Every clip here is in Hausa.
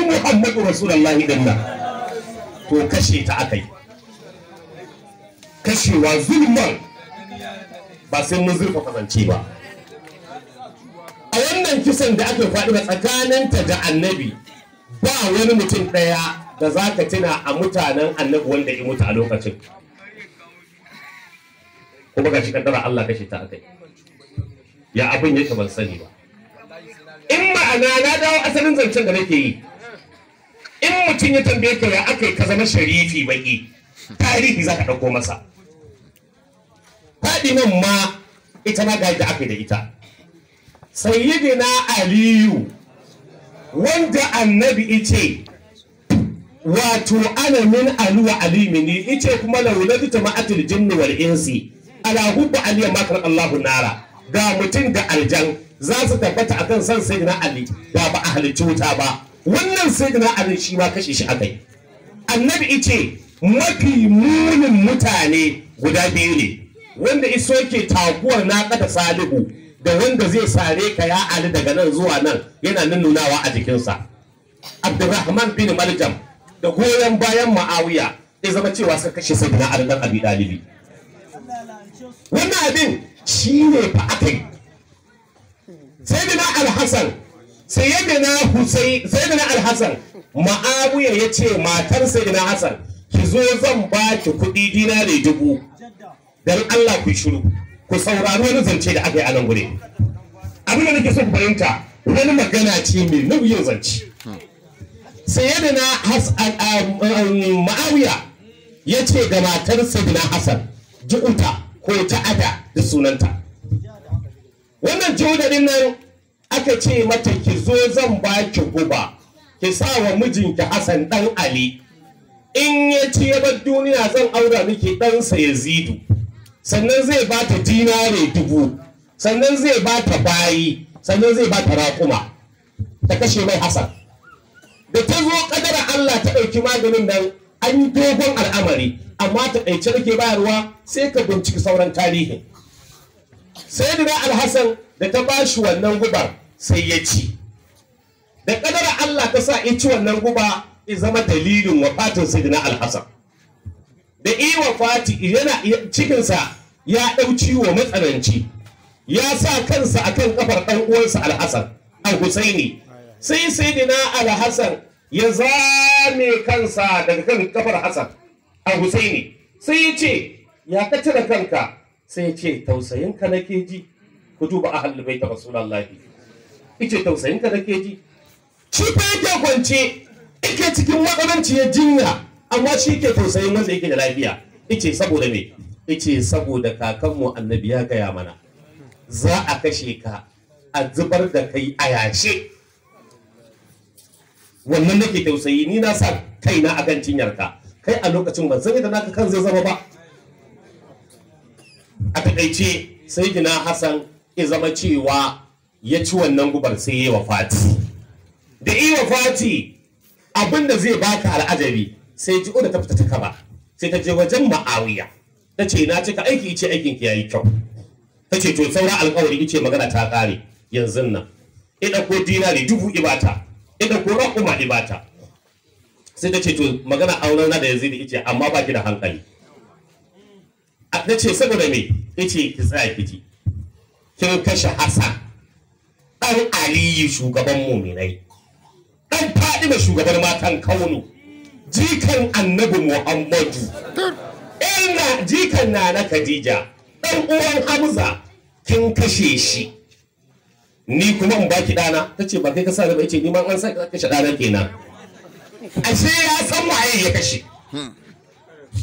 Muhammadu Rasulullahi din nan, to kashe ta akai. Kashewa zulman, ba sai mun zurfafa zance ba. A wannan kisan da aka faɗi tsakaninta da annabi, ba wani mutum ɗaya da za ka tuna a mutanen annabi wanda ya mutu a lokacin. Kuma ga shi kaddara Allah kashe ta akai. Ya abin yake ban sani ba. In ma'ana na dawo asalin zancen da nake yi, in mutum ya tambaye ka ya aka yi ka zama sharifi baki, tarihi za ka ɗauko masa. Fadiman ma ita ma ga yadda aka yi da ita. Sayyidina Aliyu, wanda annabi ice wato ana min alu wa alimini, ice kuma laulatu jama'atul jinni wal insi ala hubbu aliya makar Allahu nara. Ga mutum da aljan za su tabbata akan san sayyidina Ali, da ba a halicci wuta ba. Wannan sayyidina Ali shi ma kashe shi akai. Annabi ice mafi munin mutane guda biyu ne, wanda iso ke taguwar naƙata Salihu da wanda zai sare ka ya Ali daga nan zuwa nan yana nununawa a jikinsa. Abdurrahman bin Maljam da goyon bayan Ma'awiya ya zama cewa suka kashe sayyidina Ali dan Abi Dalibi. Wannan abin shi ne fa aka yi. Sayyidina Al-Hasan, Sayyidina Husayn, Sayyidina Al-Hasan, Ma'awiya ya ce matar Sayyidina Hasan, ki zo zan ba ki kuɗi dinari 1000. Dan Allah ku shiru, ku saurari wani zance da aka yi a nan gure. Abin da nake so ku fahimta, wani magana ce mai nauyin zance. Sayyidina Ma'awiya ya ce ga matar Sayyidina Hassan, Ju'uta ko Ta'ada da sunanta. Wannan Ju'uta din nan aka ce mata ki zo zan ba ki guba, ki sa wa mijinki Hassan dan Ali. In ya ci ya bar duniya zan aura miki ɗansa Yazidu. Sannan zai ba ta dinare 1000, sannan zai ba ta bayi, sannan zai ba ta raƙuma. Ta kashe mai Hassan. Da ta zo kadara Allah ta ɗauki maganin nan, an yi dogon al'amari, amma ta ɗaice nake bayarwa sai ka binciki sauran tarihin. Sayyidina Al-Hassan da ta ba shi wannan gubar sai ya ci. Da kadara Allah ta sa ya ci wannan guba, ya zama dalilin wafatin Sayyidina Al-Hassan. Da iya wafati yana cikinsa ya ɗau ciwo matsananci, ya sa kansa akan kafar ɗan uwansa Al-Hassan Al-Husaini. Sai Sayyidina Al-Hassan ya zame kansa daga kan kafar Hassan Al-Husaini. Sai ya ce, ya ka cire kanka? Sai ya ce, tausayinka nake ji. Ku duba ahlul bait Rasulullahi. Yace tausayinka nake ji. Shi fa yake kwance, yake cikin matsananciyar jinya, amma shi ke tausayin wanda yake da lafiya. Yace saboda me? Yace saboda kakanmu annabi ya gaya mana, za a kashe ka, a zubar da kai a yashe. Wannan nake tausayi, ni na sa kaina akan cinyarka, kai a lokacin ban san yadda naka kan zai zama ba. A takaice Sayyidina Hassan ya zama cewa ya ci wannan gubar sai ya wafati. Da iya wafati, abin da zai baka al'ajabi, sai ji da ta fita ta kaba, sai ta je wajen Ma'awiya. Ta ce na cika aiki, ice aikin ki yayi kyau. Ta ce to saura alƙawari, ice magana ta ƙare yanzu nan. Ya ɗauko dinari 1000 ibata, ya ɗauko raƙuma ibata. Sai ta ce to magana auren na da Yazidi, ice amma ba ki da hankali. Ta ce saboda me? Ice ki tsaya ki ji. Kin kashe Hassan ɗan Aliyu shugaban muminai, ɗan Fadima shugaban matan Kaunu, jikan Annabi Muhammadu, ina jikan Nana Khadija, ɗan uwan Hamza, kin kashe shi. Ni kuma in baki ɗana? Ta ce ba kai ka sa ni ba. Yace ni ma an sa ka kashe ɗana kenan. Ashe ya san waye ya kashe.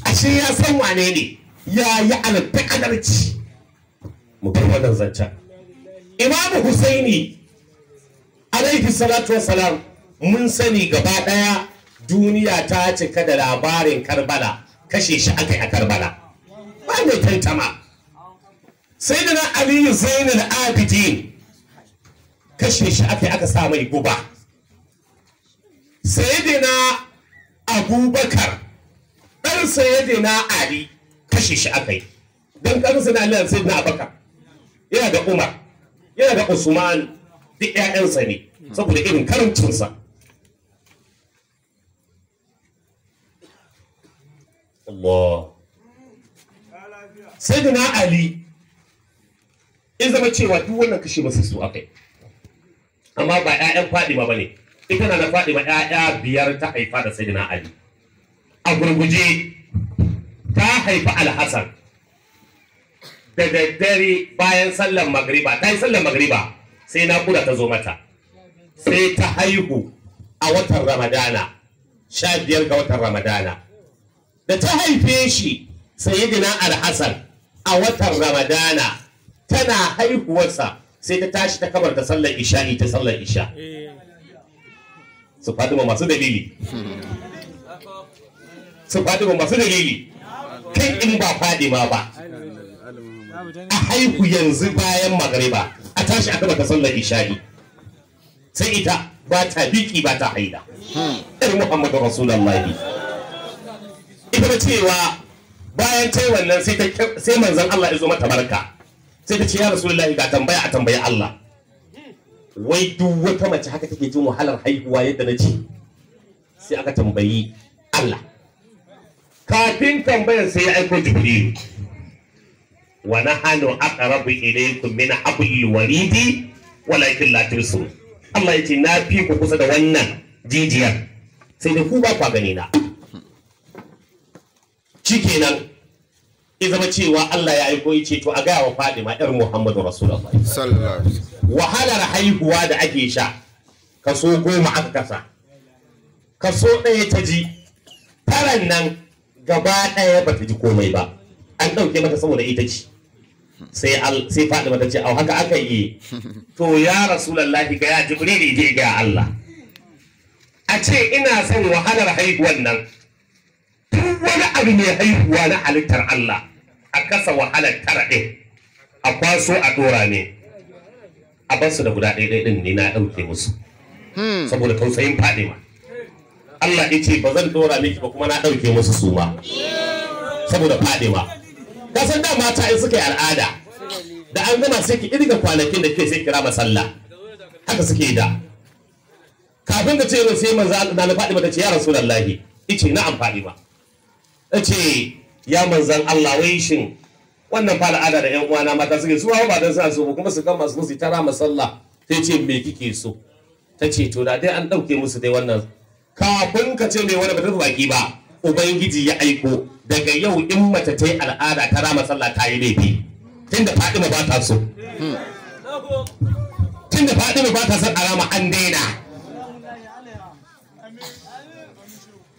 Ashe ya san wane ne. Ya yi alfaƙadarci. Mu bar wannan zancen. Imamu Husaini alaihi salatu wassalam, mun sani gaba ɗaya duniya ta cika da labarin Karbala, kashe shi aka yi a Karbala. Ba mai tantama. Sayyidina Aliyu Zainul Abidin kashe shi aka yi aka sa mai guba. Sayyidina Abubakar ɗan Sayyidina Ali kashe shi aka yi. Don ɗan Sayyidina Ali Sayyidina Abubakar yana da Umar, yana da Usman, duk ƴaƴansa ne saboda irin karamcinsa. Allah. Sayyidina Ali in zama cewa duk wannan kashe masu su akai, amma ba 'ya'yan Fadima bane. Ita na Fadima 'ya'ya 5 ta haifa da Sayyidina Ali. A gurguje ta haifi Al-Hasan da daddare bayan sallar magriba. Ta yi sallar magriba sai naƙuda ta zo mata, sai ta haihu a watan Ramadana, 15 ga watan Ramadana. Da ta haife shi Sayyidina Al-Hasan a watan Ramadana, tana haihuwarsa sai ta tashi ta kabarta sallar isha'i, ta sallar isha. Su Fatima masu dalili, su Fatima masu dalili. Kai in ba Fatima ba a haihu yanzu bayan magariba a tashi a kabarta sallar isha'i, sai ita ba ta biki ba ta haida. Ɗan Muhammadu Rasulullahi. Ita cewa bayan ta yi wannan sai manzon Allah ya zo mata barka, sai ta ce ya Rasulullahi ga tambaya a tambayi Allah, wai duk wata mace haka take jin wahalar haihuwa yadda na ji? Sai aka tambayi Allah. Kafin tambayar sai ya aiko Jibrilu, wa nahnu aqrabu ilaykum min hablil waridi walakin la tubsirun. Allah ya ce na fi ku kusa da wannan jijiyar, sai da ku ba kwa gani na. Shikenan ya zama cewa Allah ya aiko ya ce to a gaya wa Fadima yar Muhammadu Rasulullahi sallallahu alaihi wasallam, wahalar haihuwa da ake sha kaso 10 aka kasa, kaso 1 ta ji, taran nan gaba ɗaya ba ta ji komai ba, an ɗauke mata saboda ita ce. Sai Fadima ta ce au haka aka yi, to ya Rasulullahi ga ya Jibril je ga Allah a ce ina son wahalar haihuwan nan, duk wani abu mai haihuwa na halittar Allah a kasa wahalar 9 ɗin a kwaso a ɗora ne a basu da guda ɗaya ɗin ne na ɗauke musu saboda tausayin Fadima. Allah ya ce ba zan ɗora miki ba kuma na ɗauke musu su ma saboda Fadima. Ka san da mata in suka yi al'ada da an gama sai ki irga kwanakin da ke sai kira masalla, haka suke da. Kafin ka ce sai manzo Allah na Fadima ta ce ya Rasulullahi, ice na'am Fadima. Ce ya manzan Allah wai shin wannan fa al'ada da ƴan uwana mata suke su ba dan suna so ba kuma su gama su tara masalla. Sai ce me kike so? Ta ce to da dai an ɗauke musu dai wannan. Kafin ka ce mai wani ba ta baki ba, Ubangiji ya aiko daga yau in mace ta yi al'ada ta rama sallah ta yi laifi, tunda Fadima ba ta so, tunda Fadima ba ta son a rama an daina.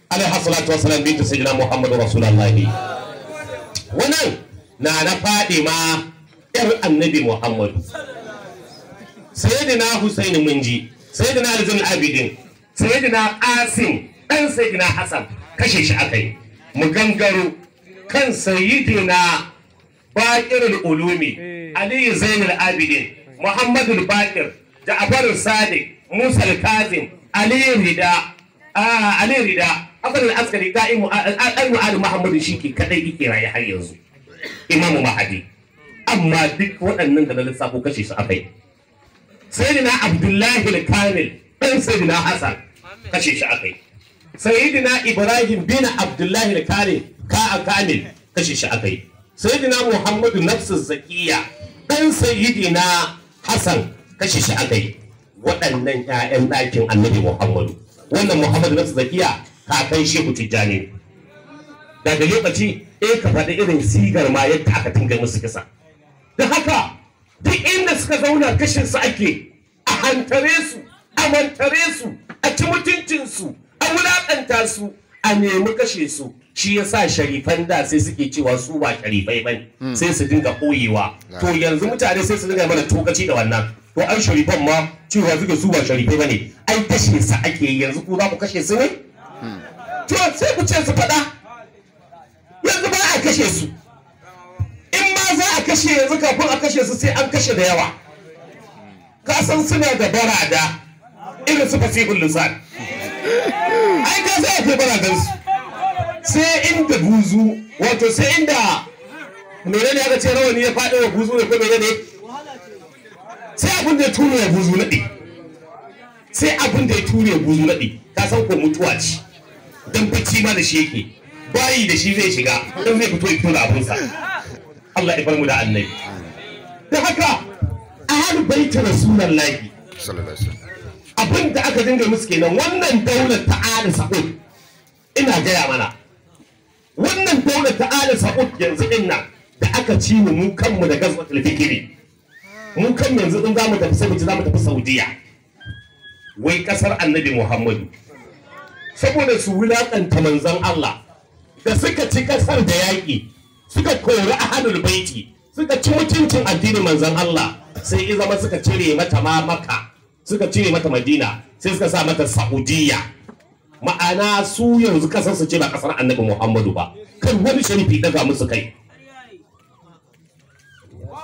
Alaihi salatu wassalam bintu sayyidina Muhammadu Rasulullahi. Wannan na na Fadima yar Annabi Muhammadu. Sayyidina Husaini mun ji, Sayyidina Ali Zainul Abidin, Sayyidina Asim dan Sayyidina Hassan kashe shi akai. Mu gangaro kan Sayyidina Baqirul Ulumi, Ali Zainul Abidin, Muhammadul Baqir, Ja'far Sadiq, Musa al-Kazim, Ali Rida, Ali Rida, Hassan al-Askari, Qa'imu Ali Muhammadu shi ke kadai yake raye har yanzu, Imamu Mahdi. Amma duk waɗannan da na lissafo kashe su akai. Sayyidina Abdullahi al-Kamil dan Sayyidina Hassan kashe shi akai. Sayyidina Ibrahim bin Abdullahi al-Kamil Kamil kashe shi akai. Sayyidina Muhammadu Nafsu Zakiya dan Sayyidina Hassan kashe shi akai. Waɗannan ƴaƴan ɗakin Annabi Muhammadu. Wannan Muhammadu Nafsu Zakiya kakan Shehu Tijjani. Daga lokaci ka faɗi irin sigar ma yadda aka tinga musu kisa. Da haka duk inda suka zauna kashin su ake, a hantare su, a mantare su, a ci mutuncin su, a wulaƙanta su, a nemi kashe su. Shi yasa sharifan da sai suke cewa su ba sharifai bane, sai su dinga koyewa. To yanzu mutane sai su dinga mana tokaci da wannan. To ai sharifan ma cewa suke su ba sharifai bane, ai kashe su ake yanzu, ku za ku kashe su ne? To sai ku ce su faɗa. Yanzu ba a kashe su. In ma za a kashe yanzu kafin a kashe su sai an kashe da yawa. Ka san suna da barada irin su fasihul lisan. Ai ka sai akwai baradan su. Sai inda buzu, wato sai inda menene aka ce rawani ya faɗi wa buzu ne ko menene? Sai abin da ya ture wa buzu naɗi. Sai abin da ya ture wa buzu naɗi. Ka san ko mutuwa ce. Dan bacci ma da shi yake. Bayi da shi zai shiga in zai fito ya fito da abunsa. Allah ya bar mu da annabi. Da haka ahlul baiti rasulullahi sallallahu alaihi wasallam. Abin da aka dinga musu kenan wannan daular ta Ali Sa'ud, ina gaya mana wannan daular ta Ali Sa'ud yanzu din nan da aka ci mu mu kanmu da gazwatul fikiri, mu kan yanzu in zamu tafi sai mu ci zamu tafi Saudiya, wai kasar Annabi Muhammadu, saboda su wulakanta manzon Allah da suka ci kasar da yaƙi, suka kori ahlul baiti, suka ci mutuncin addinin manzon Allah, sai i zama suka cire mata ma Makka, suka cire mata Madina, sai suka sa mata Saudiya. Ma'ana su yanzu kasar su ce ba kasar Annabi Muhammadu ba, kan wani sharifi daga musu kai.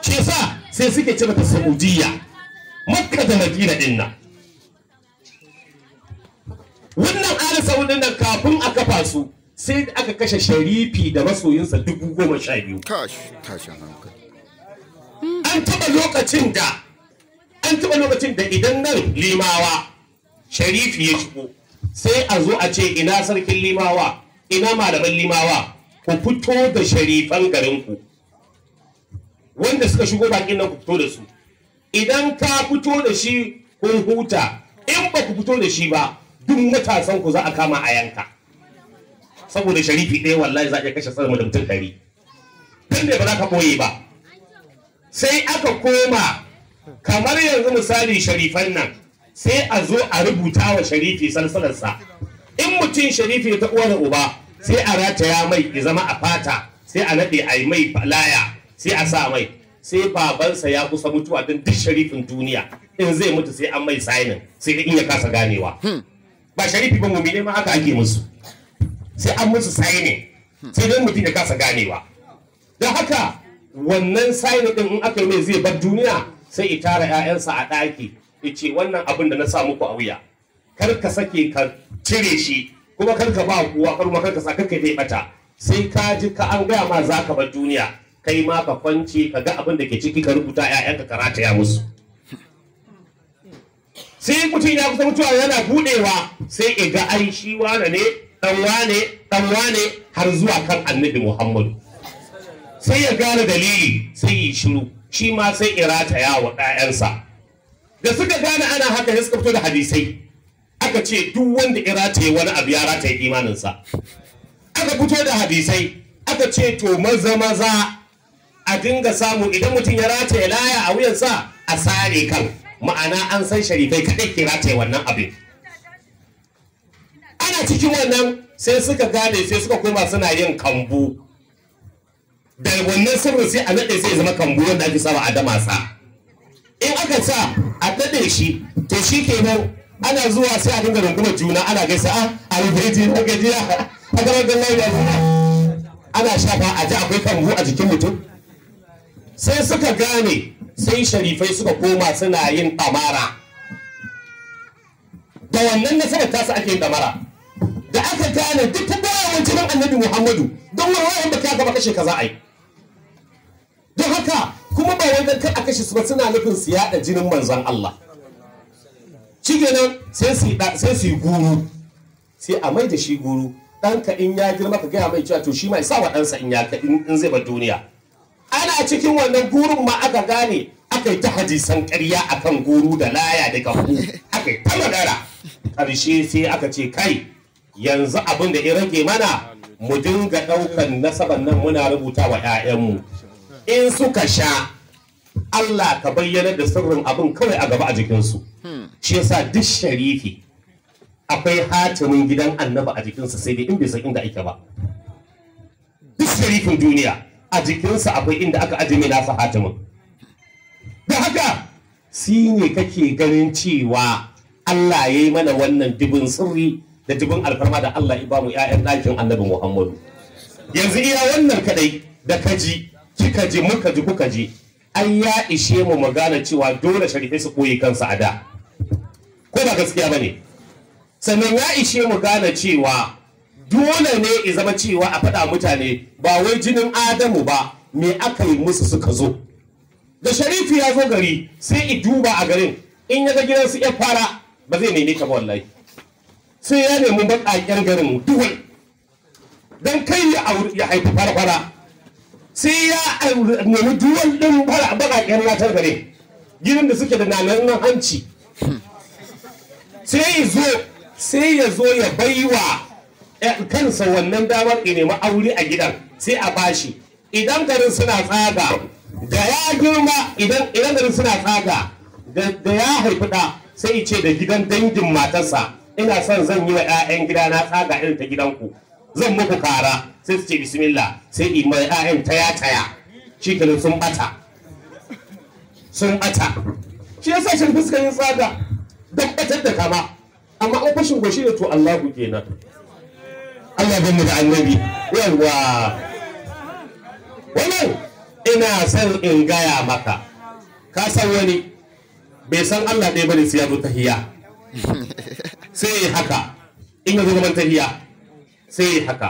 Shi yasa sai suke ce mata Saudiya, Makka da Madina din nan. Wannan Ali Saud din nan kafin a kafa su sai da aka kashe sharifi da masoyinsa 12,000. Kash, tashin hankali. An taɓa lokacin da an taɓa lokacin da idan nan limawa sharifi ya shigo sai a zo a ce ina sarkin limawa, ina malaman limawa, ku fito da sharifan garinku wanda suka shigo bakin nan, ku fito da su. Idan ka fito da shi kun huta, in ba ku fito da shi ba duk matasan ku za a kama a yanka. Saboda sharifi ɗaya wallahi za a iya kashe sama da mutum 100. Tun da ba za ka ɓoye ba. Sai aka koma kamar yanzu misali sharifan nan sai a zo a rubuta wa sharifi salsalarsa. In mutum sharifi ta uwa da uba sai a rataya mai ya zama a fata, sai a naɗe a yi mai laya sai a sa mai. Sai babansa ya kusa mutuwa, don duk sharifin duniya in zai mutu sai an mai sainin, sai dai in ya kasa ganewa. Ba sharifi ba, mumine ma haka ake musu, sai an musu sainin, sai dai mutum ya kasa ganewa. Don haka wannan sainin din in aka yi mai zai bar duniya, sai i tara 'ya'yansa a ɗaki ya ce wannan abin da na sa muku a wuya kar ka sake ka cire shi, kuma kar ka ba kowa, kar kuma kar ka sa, kar ka yi bata, sai ka ji ka an gaya ma za ka bar duniya, kai ma ka kwance ka ga abin da ke ciki ka rubuta 'ya'yanka ka rataya musu. Sai mutum ya kusa mutuwa yana budewa sai i ga ai shi wane ne dan wane dan wane har zuwa kan Annabi Muhammadu. Sai ya gane dalili sai yi shiru, shi ma sai ya rataya wa ɗayansa. Da suka gane ana haka sai suka fito da hadisai, aka ce duk wanda ya rataye wani abu ya rataye imaninsa. Aka fito da hadisai aka ce to maza maza a dinga samu idan mutum ya rataye laya a wuyansa a sare kan, ma'ana an san sharifai kaɗai ke rataye wannan abin. Ana cikin wannan sai suka gane sai suka koma suna yin kambu. Da wannan sirrin sai a naɗe sai ya zama kambu wanda ake sawa a damasa. In aka sa a naɗe shi to shi kenan ana zuwa sai a dinga rungumar juna ana gaisa, a rubuce na gajiya a gaban lafiya, ana shafa a ji akwai kambu a jikin mutum. Sai suka gane sai sharifai suka koma suna yin ɗamara. Da wannan nasarar tasu ake yin ɗamara. Da aka gane duk ta bayan jinin Annabi Muhammadu, don wallahi ba ka gaba kashe ka za a yi. Don haka kuma ba wai dan kar a kashe su ba, suna nufin su yaɗa jinin manzon Allah. Shikenan sai su sai su yi guru, sai a mai da shi guru. Ɗanka in ya girma ka gaya mai cewa to shi ma ya sa wa ɗansa in ya in zai bar duniya. Ana cikin wannan gurun ma aka gane aka yi ta hadisan ƙarya akan guru da laya da kambu, aka yi ta magana. Ƙarshe sai aka ce kai yanzu abin da ya rage mana mu dinga ɗaukan nasaban nan muna rubuta wa 'ya'yanmu. In suka sha Allah ka bayyana da sirrin abin kawai a gaba a jikinsu. Shi yasa duk sharifi akwai hatimin gidan Annabi a jikinsa, sai dai in bai san inda ake ba. Duk sharifin duniya a jikinsa akwai inda aka ajiye mai nasa hatimin. Da haka shi ne kake ganin cewa Allah ya yi mana wannan dubin sirri da dubin alfarma da Allah ya ba mu 'ya'yan ɗakin Annabi Muhammadu. Yanzu iya wannan kadai da kaji, kika ji, muka ji, kuka ji, ai ya ishe mu mu gane cewa dole sharifai su koyi kansu a da. Ko ba gaskiya bane? Sannan ya ishe mu gane cewa dole ne ya zama cewa a faɗa mutane ba wai jinin Adamu ba, me aka yi musu suka zo. Da sharifi ya zo gari sai i duba a garin, in ya ga gidansu ya fara ba zai neme ta ba wallahi. Sai ya nemi baƙaƙen garin duwai. Don kai ya haifi farfara, sai ya nemi duwan ɗin baƙaƙen latar gare gidan da suke da nanan hanci, sai ya zo ya baiwa kansa wannan damar ya nemi aure a gidan, sai a bashi. Idan garin suna tsaga da ya girma, idan garin suna tsaga da ya haifi ɗa, sai ya ce da gidan dangin matarsa, ina son zan yi wa 'ya'yan gidana tsaga irin ta gidanku, zan muku kara. Sai su ce bismillah, sai imai 'ya'yan taya taya, shi kenan sun bata, sun bata. Shi yasa shi fuskar yin tsaga don batar da kama. Amma an fashin goshi ne, to Allahu kenan. Allah bin mu da annabi. Yawwa, wannan ina son in gaya maka, ka san wani bai san Allah ɗaya bane sai ya zo tahiya, sai ya haka. In ya zo zaman tahiya sai ya haka.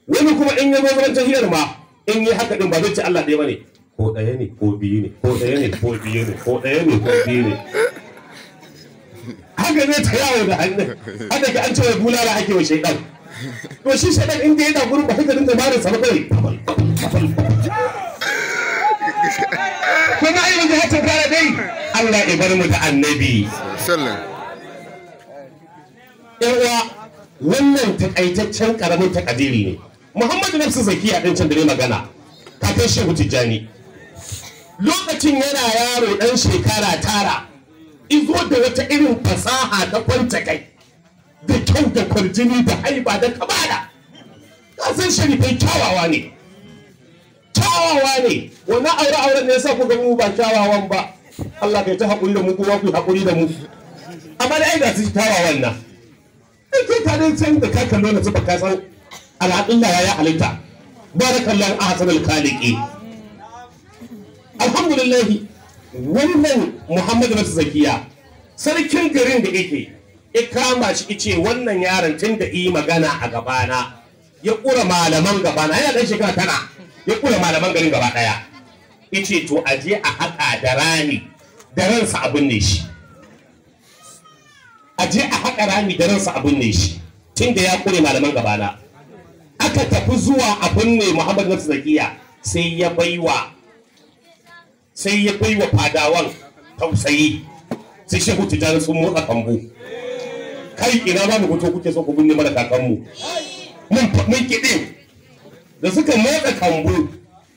Wani kuma in ya zo zaman tahiyar ma in yi haka din ba zai ce Allah ɗaya bane, ko ɗaya ne ko biyu ne, ko ɗaya ne ko biyu ne, ko ɗaya ne ko biyu ne, haka zai ta yawo da hannun. Haka ka an ce wai bulala ake wa shaidan. To shi shaidan inda yana gurin ba haka dinga barin sa ba kawai. Kuma ai yanzu hatta fara dai Allah ya bar mu da annabi sallallahu. Yan uwa, wannan takaitaccen karamin takadiri ne. Muhammadu Nafsu Zakiya din can da ne magana, kakan Shehu Tijjani, lokacin yana yaro dan shekara 9, izo da wata irin fasaha ta kwanta kai da kyau da kwarjini da haiba da kamala. Ka san sharifai kyawawa ne, kyawawa ne. Wannan aure auren ne yasa ku ga mu ba kyawawan ba. Allah kai ta haƙuri da mu, kuma ku haƙuri da mu. Amma da ai ga su kyawawan nan, ai kai ka dai san da ka kallo na zuba, ka san alhamdulillah ya halitta. Barakallahu ahsanul khaliqi. Alhamdulillah. Wannan Muhammadu Nafsu Zakiya, sarkin garin da yake ya kama shi, ice wannan yaron tun da yi magana a gabana ya ƙura malaman gabana, yana ɗan shekara 9, ya ƙura malaman garin gaba ɗaya. Ice to a je a haƙa da rami da ransa a binne shi, a je a haƙa rami da ransa a binne shi tun da ya ƙure malaman gabana. Aka tafi zuwa a binne Muhammadu Nafsu Zakiya, sai ya baiwa fadawan tausayi. Sai Shehu Tijjani sun motsa kambu, kai ina ba mu fito kuke so ku binne mana kakanmu, mun kiɗe. Da suka motsa kambu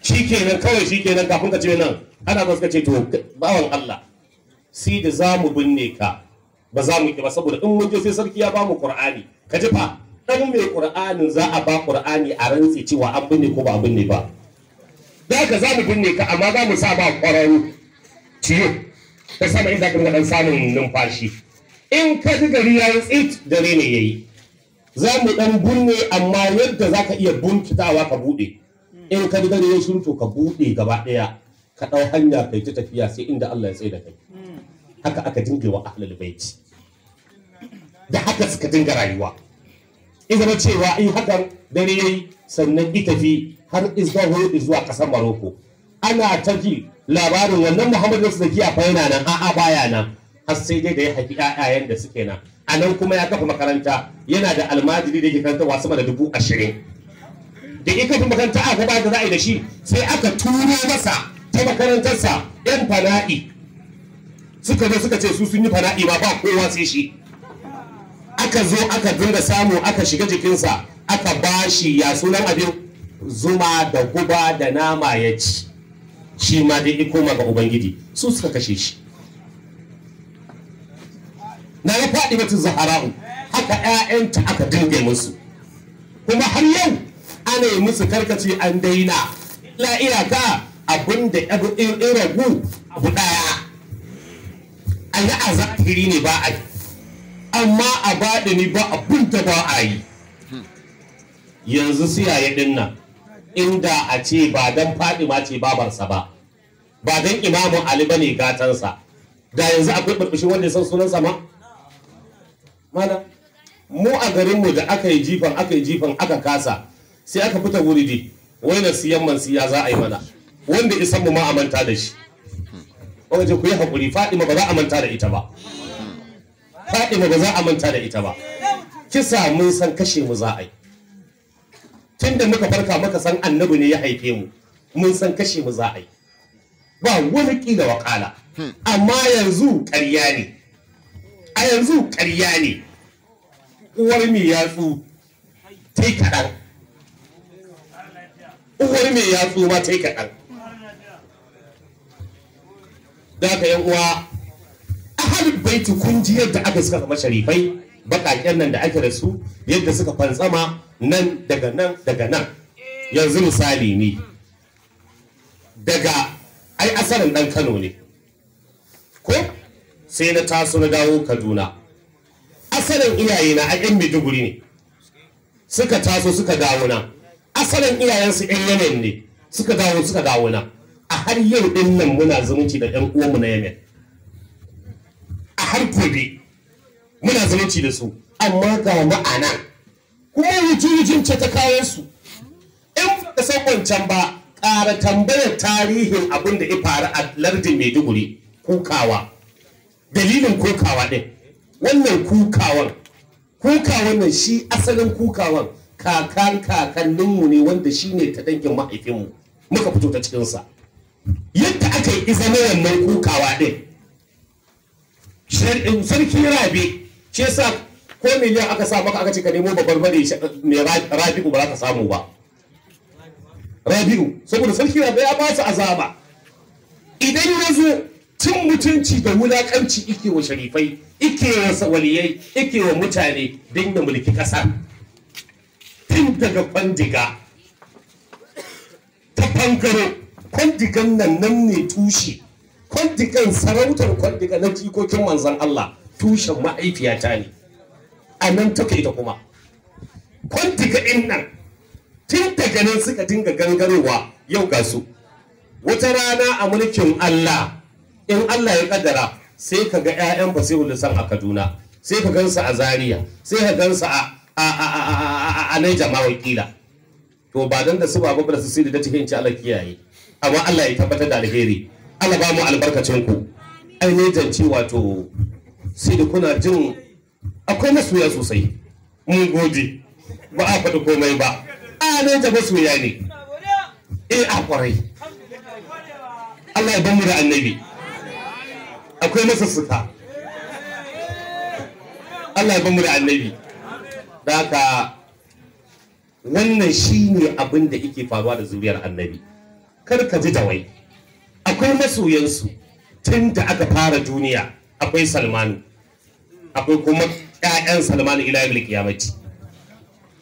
shikenan kawai, shikenan kafin ka ce nan ana ba suka ce to bawan Allah, sai da za mu binne ka ba za mu ki ba, saboda in mun je sai sarki ya ba mu Qur'ani. Ka ji fa, dan mai Qur'anin za a ba Qur'ani a rantse cewa an binne ko ba a binne ba. Da haka za mu binne ka, amma za mu sa ba kwararru ciyo ta sama inda ka dan samun numfashi. In ka ji gari ya yi tsit, dare ne yayi, za mu dan binne, amma yadda za ka iya bunkitawa ka bude. In ka ji gari ya shiru to ka bude gaba daya, ka dau hanya kai ta tafiya sai inda Allah ya tsaye da kai. Haka aka dinga wa ahlul bait, da haka suka dinga rayuwa. In zama cewa in hakan dare yayi sannan i tafi har zuwa kasar Maroko. Ana ta ji labarin wannan Muhammadu Nafsu Zakiya fa yana nan, a'a baya nan, har sai dai da ya haifi ƴaƴayen da suke nan. A nan kuma ya kafa makaranta, yana da almajiri da yake karantarwa sama da 20,000. Da ya kafa makaranta aka ba da za a yi da shi, sai aka turo masa ta makarantarsa ƴan fana'i. Suka zo suka ce su sun yi fana'i ba ba kowa sai shi. Aka zo aka dinga samu, aka shiga jikinsa, aka bashi ya sunan abin zuma da guba da nama ya ci, shi ma dai ya koma ga Ubangiji. Su suka kashe shi. Na ya faɗi mata Zahara'u, haka 'ya'yanta aka dinga musu, kuma har yau ana yi musu karkace an daina. La iyaka abin da in ragu abu ɗaya a yi a zahiri ne ba a yi, amma a baɗini ba abin da ba a yi. Yanzu siyaye ɗin nan, inda a ce ba don Fadima ce babarsa ba, ba don Imamu Ali ba ne gatansa, da yanzu akwai ɓarɓashi wanda ya san sunansa ma? Mana, mu a garinmu da aka yi jifan aka yi jifan aka kasa, sai aka fita wuridi, wai na siyan man siya za a yi mana, wanda isan mu ma a manta da shi. Wanda ce ku yi haƙuri, Fadima ba za a manta da ita ba. Fadima ba za a manta da ita ba. Kisa mun san kashe mu za a yi. Tunda muka farka muka san annabi ne ya haife mu, mun san kashe mu za a yi, ba wani kila wakala. Amma yanzu ƙarya ne, a yanzu ƙarya ne. Uwar mai yatsu ta yi kaɗan, uwar mai yatsu ma ta yi kaɗan. Da haka yan uwa ahalul baiti, kun ji yadda aka suka zama sharifai baƙaƙen nan da ake da su, yadda suka fantsama nan daga nan daga nan. Yanzu misali ne, daga ai asalin ɗan Kano ne ko, sai na taso na dawo Kaduna. Asalin iyayena a yan Maiduguri ne, suka taso suka dawo na. Asalin iyayensu yan Yemen ne, suka dawo suka dawo na. A har yau din nan muna zumunci da yan uwanmu na Yemen, a har gobe muna zumunci da su. Amma ga ma'ana kuma wujujin ce ta kayan su. In ba san wancan ba, ƙara tambayar tarihin abin da ya faru a lardin Maiduguri, kukawa. Dalilin kukawa ɗin, wannan kukawan, kukawan nan shi asalin kukawan kakan kakanninmu ne, wanda shi ne ta dangin mahaifinmu muka fito ta cikinsa. Yadda aka yi izama wannan kukawa ɗin, sarki Rabe shi yasa ko miliyan aka sa maka aka ce ka nemo babbar bane mai Rabi'u, ba za ka samu ba Rabi'u, saboda sarki Rabe ya ba su azaba. Idan ya zo cin mutunci da wulakanci ike wa sharifai, ike wa waliyai, ike wa mutane don ya mulki ƙasa. Tun daga Kwandiga ta fangaro, Kwandigan nan nan ne tushe Kwandigan, sarautar Kwandiga na jikokin manzon Allah, tushen ma'aifiyata ne a nan take. Ita kuma Kwandiga ɗin nan tun daga nan suka dinga gangarowa, yau ga su. Wata rana a mulkin Allah, in Allah ya kaddara, sai ka ga 'ya'yan Fasihul Lisan a Kaduna, sai ka gansu a Zaria, sai ka gansu a Niger ma wakila. To ba dan da su baba da su sai da cikin ci, Allah kiyaye, amma Allah ya tabbatar da alheri, Allah ba mu albarkacin ku. Ai Niger ce, wato sai da kuna jin akwai masoya sosai. Mun gode, ba a faɗi komai ba. A Niger masoya ne, eh, a kwarai. Allah ya bamu da annabi. Akwai masussuka. Allah ya bamu da annabi. Da haka wannan shine abin da yake faruwa da zuriyar annabi. Kar ka ji dawai, akwai masoyansu tun da aka fara duniya. Akwai Salmanu, akwai kuma 'ya'yan Salmanu ila yawmil qiyamati,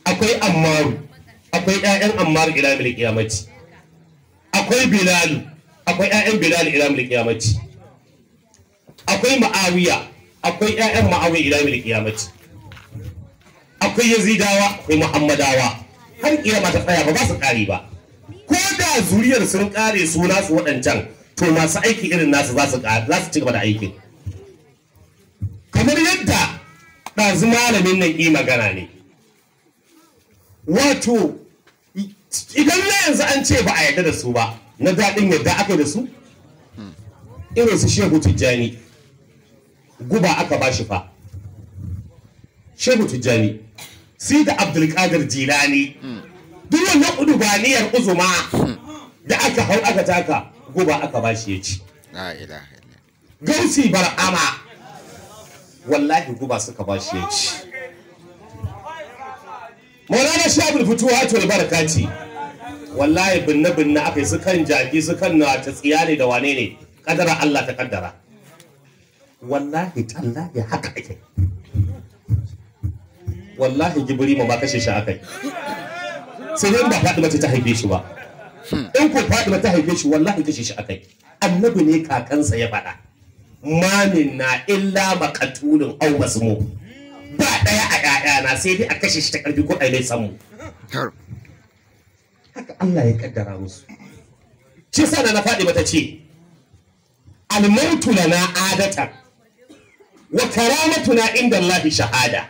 akwai Ammaru, akwai 'ya'yan Ammaru ila yawmil qiyamati, akwai Bilalu, akwai 'ya'yan Bilal ila yawmil qiyamati, akwai Ma'awiya, akwai 'ya'yan Ma'awiya ila yawmil qiyamati, akwai Yazidawa, akwai Muhammadawa, har kiyama ta tsaya ba za su kare ba. Ko da zuriyar sun kare su nasu waɗancan, to masu aiki irin nasu za su ci gaba da aikin. Kamar yadda ɗazu malamin nan yi magana ne, wato idan na yanzu an ce ba a yarda da su ba, na daɗin yadda aka yi da su, irin su Shehu Tijjani, guba aka ba shi fa. Shehu Tijjani, sai da Abdulkadir Jilani, duk wannan udubaniyar uzuma da aka hau aka taka, guba aka ba shi ya ci. La ilaha illallah. Gausi Bar'ama, wallahi guba suka ba shi ya ci. Maulana Shabul Fituwa to barakati, wallahi binne binne aka yi su kan jaki, su kan na ta tsiya ne da wane ne, kadara Allah ta kaddara. Wallahi tallahi haka ake. Wallahi Gibiri ma kashe shi akai, sai dai ba Fatima ce ta haife shi ba. In ko Fatima ta haife shi, wallahi kashe shi akai. Annabi ne kakansa ya faɗa, ma minna illa maqatulun aw masmu, ba ɗaya a ƴaƴana sai dai a kashe shi ta ƙarfi ko a mai samu. Tar. Haka Allah ya kaddara musu. Shi yasa na faɗi mata ce, almautu lana adatan wa karamatuna inda Allah shahada.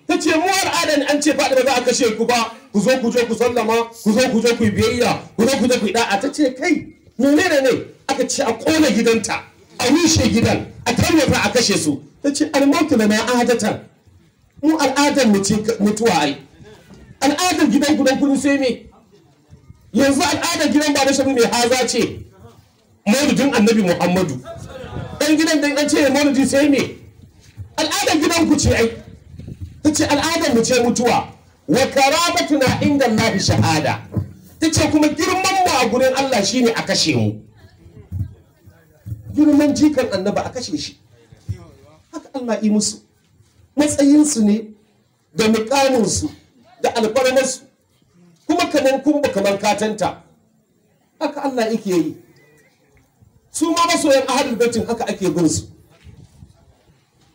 Ta ce mu al'adan an ce faɗi ba za a kashe ku ba, ku zo ku je ku sallama, ku zo ku je ku yi biyayya, ku zo ku je ku yi da'a. Ta ce kai menene ne aka ce a kona gidanta, a rushe gidan, a tarwata, a kashe su. Ta ce almautu lana adatan, mu al'adar mu ce mutuwa ai. Al'adar gidan ku dan kun sai me? Yanzu al'adar gidan Baba Sharu mai haza ce maulidin Annabi Muhammadu. Dan gidan dan an ce maulidi sai me? Al'adar gidan ku ce ai. Tace al'adar mu ce mutuwa. Wa karamatuna inda Allah shahada. Tace kuma girman mu a gurin Allah shine a kashe mu. Girman jikan Annabi a kashe shi. Haka Allah yi musu. Matsayinsu ne da mukaminsu da alfarmarsu, kuma kaman kumba kamar katanta. Haka Allah yake yi. Su ma masoyan ahlul baitin haka ake bin su.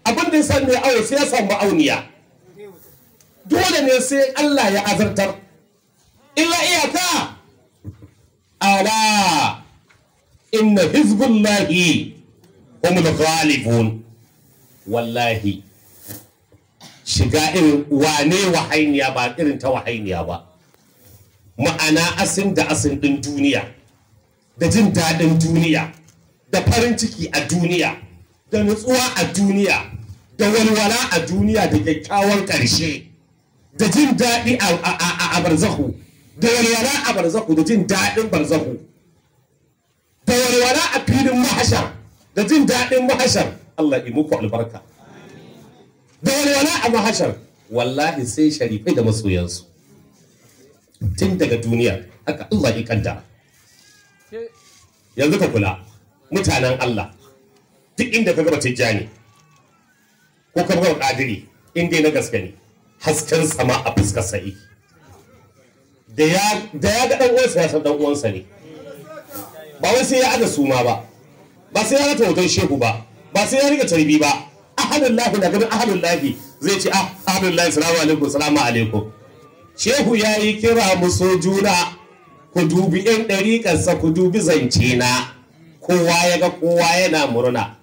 Abin da ya san mai awo sai ya samu auniya. Dole ne sai Allah ya azartar. Illa iyaka ala inna hizbullahi humul ghalibun. Wallahi shiga irin wane wahainiya ba irin ta wahainiya ba. Ma'ana asin da asin din duniya, da jin daɗin duniya, da farin ciki a duniya, da nutsuwa a duniya, da walwala a duniya, da kyakkyawan ƙarshe, da jin daɗi a barzahu, da walwala a barzahu, da jin daɗin barzahu, da walwala a filin mahashar, da jin daɗin mahashar. Allah yi muku albarka. Da walwala a mahashar, wallahi sai sharifai da masoyansu tun daga duniya haka Allah ya kaddara. Yanzu ka kula mutanen Allah, duk inda ka gaba Tijjani ko ka gaba Qadiri, in dai na gaske ne, hasken sama a fuskar sa yake. Da ya ga dan uwansa ya san dan uwansa ne. Ba wai sai ya aga suma ba, ba sai ya rata hoton shehu ba, ba sai ya rika tarbi ba. Ahalullahi na ganin ahalullahi zai ce ah ahalullahi salamu alaikum salamu alaikum. Shehu ya yi kira mu so juna, ku dubi yan ɗariƙarsa, ku dubi zance na, kowa ya ga kowa yana murna.